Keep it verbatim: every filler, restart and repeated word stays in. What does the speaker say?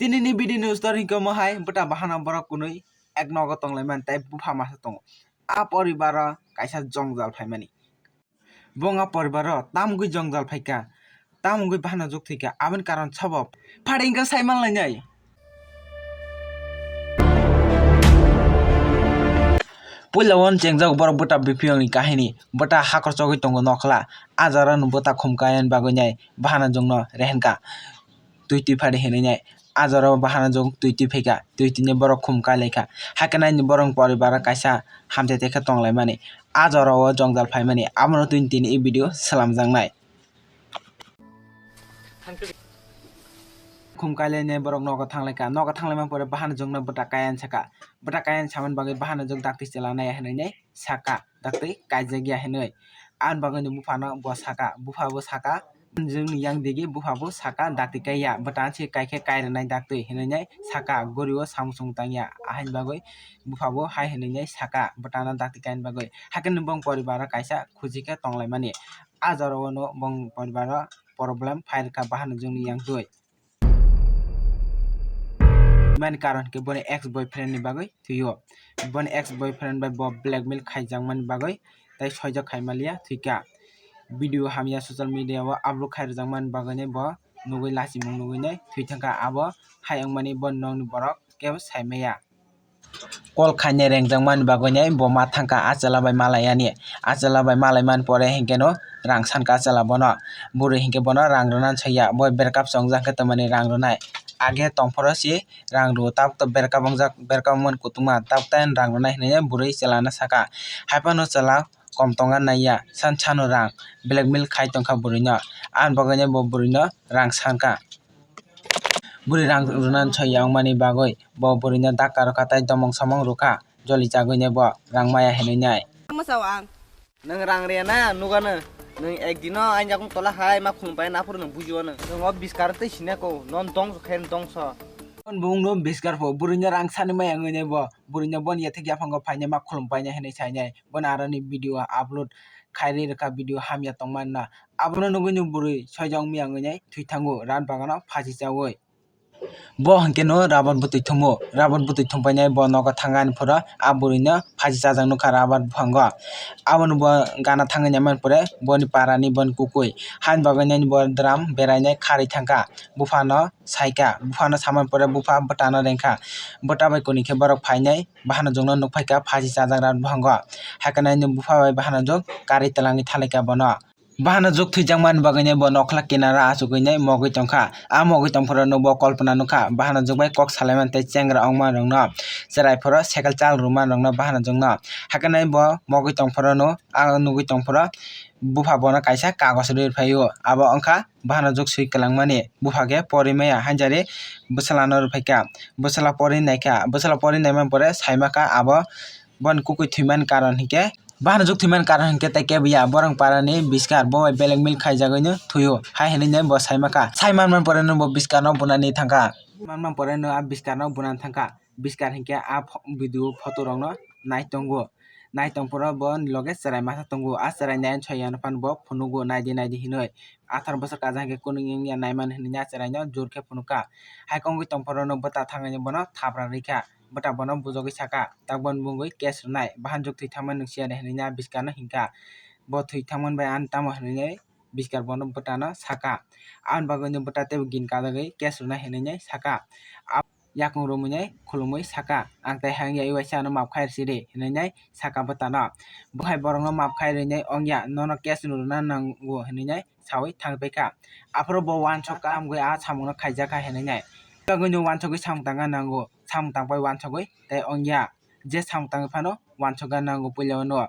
Tini ni video ni ustor hingke omo hai bwta bahana borok kunui ek nogo tonglaimani tei bupha masa tongo. A poribaro kaisa jongjal phaimani. Bo wngkha poribaro tamgwi jongjal phaikha, tamgwi bahana juk thwikha, aboni karon sabo phari wngkha sai manlainai. Puila o chengjak borok bwta bipiyong ni kahini, bwta hakor chogwi tongo nokla, a jora no bwta khum kaya ni bagwi nai bahana jung no rehenkha. Twi twi phari hinwi nai. A jora o bahana jung twi twi phaikha, twi twi ni borok khum kai laikha. Haikhe nai ni borok ni poribaro kaisa hamjai tei khe tonglaimani. A jora o jongjal phaimani, abono twi tini e video slamjaknai. Khum kai lainai borok nogo thanglaikha, nogo thanglaima pore bahana jung no bwta kaya ni saka, bwta kaya ni samani bagwi bahana jung dakti chwla nai hinwi nai saka. Dakti kaijakya hinwi. Ani bagwino buphano bo saka, bupha bo saka, jwngni yang digi bupha bo saka dakti kaiya, bwtang se kaikhe kairwnai dakti hinwi nai saka, gorio samsung tangya, ahai bagwi bupha bo hai hinwi nai saka, bwtangno dakti kaini bagwi. Hakhe nwng bong poribaro kaisa khuji khe tonglaimani. A jora o no bong poribaro problem phairwkha bahano jwngni yang twi. Mani karon hwnkhe boni ex boyfriend ni bagwi thwio. Boni ex boyfriend bai bo blackmail khaijakmani bagwi tei soijak khaimaliya thwikha. Video hamya social media o upload khairwjakmani bagwinai bo nugwi lachimung nugwinai thwithangkha. Abo hai wngmani boni nokni borok kebo saimaya. Call khainai rengjakmani bagwinai bo ma thangkha a chwla bai malaiyani. A chwla bai malaimani pore hinkhe no rang sankha a chwla bono. Bwrwi hinkhe bono rang rwnani saiya, bo breakup se wngjak khe tamani rang rwnai. Age tongphoro se rang rwo, tabuk to breakup wngjak, breakup wngmani kutungma, tabuk tei rang rwnai hinwi bwrwi chwlano saka. Haiphano chwla kom tongna naiya, san sano rang blackmail khai tongkha bwrwino. Ani bagwino bo bwrwino rang sankha. Bwrwi rang rwnani soi ya wngmani bagwi bo bwrwino dakka rwkha tei domong somong rwkha, joli chagwino bo rang maya hinwi nai. Mwsao ang. Nwng rang rwya na nukano, nwng ekdino ani yakung tola hai ma khulum pai na phuru nwng bujio nwng. Nwng o biskar tei sinako, non dongso khe dongso. Boni bumungno biskar pho, bwrwino rang sani maya wngwi nai bo, bwrwino boni yathek yaphango phainai ma khulum painai hinwi sainai. Bono aroni video upload khairwi rwkha, video hamya tongmani na. Abono nugwino bwrwi soijak wngya wngwi nai thwi thango rat bagano phachi chaui. Bo hinkhe no rabar bwtwi thumo, rabar bwtwi thumpainai bo nogo thangani phuru a bwrwino phachi chajak nukha rabar buphango. Abono bo gana thangwi naimani pore boni parani boni kukui. Haini bagwi nini bo dram berainai kharwi thangkha. Buphano saikha, buphano samani pore bupha bwtano rengkha. Bwta bai kuni khe borok phainai bahano jungno nukphaikha phachi chajak rabar buphango. Haikhe nini bupha bai bahano jung karwi twlangwi thalaikha bono. Bahano jug thwijak mani bagwino bo nokla kinaro achugwino mogwi tongkha. A mogwi tongphuru no bo kolpona nukha, bahano jug bai kok salaimani tei chengra ongmani rokno, chwrai phuru cycle chal rwmani rokno bahano jugno. Haikhe bo mogwi tongphuru no, a nugwi tongphuru bupha bono kaisa kagoj rwi rwphaio. Abo wngkha bahano jug swi kwlangmani. Bupha khe porwi maya, hainjari bwsala no rwphaikha. Bwsala porwi naikha, bwsala porwi naimani pore saimakha abo boni kukui thwimani karon hinkhe, bahano jug thwimani karon hinkhe tei kebo ya, borok parani biskar bo bai blackmail khaijagwino thwio hai hinwi bo saimakha. Sai manmani pore no bo biskar no bunani thangkha. Manmani pore no a biskar no bunani thangkha. Biskar hinkhe a pho-, video photo rokno nai tongo. Nai tongphuru boni loge chwrai masa tongo. A chwrai nai soi ya phano bo phunugo, naidi naidi hinwi. Atharo bwswk kajak hinkhe kunu wngya naimani hinwi a chwraino jor khe phunukha. Hai khe wngwi tongphuru no bwta thangwi bono thapra rwkha. Bwta bono bujogwi saka, tak bono bungwi case rwnai, bahano jug thwi thangmani nwng siya de hinwi a biskar no hinkha. Bo thwi thangmani bai ani tamo hinwi biskar bono bwtano saka. Aboni bagwi no bwta teibo gin kajagwi case rwnai hinwi saka. Yakung romwi nai khulumwi saka, "Ang tei hai wngya, uaisa ano maap khai rwsidi," hinwi nai saka bwtano. Bo hai borokno maap khai rwinai ongya, "Nono case no rwna nango," hinwi nai saui thangwi paikha. Aphuru bo uansukha, "Tamgwi a samungno khaijakha," hinwi nai. Bagwino uansugwi samung tangna nango, samung tangbai uansugwi tei ongya, je samung tangwi phano uansukna nango puila uano.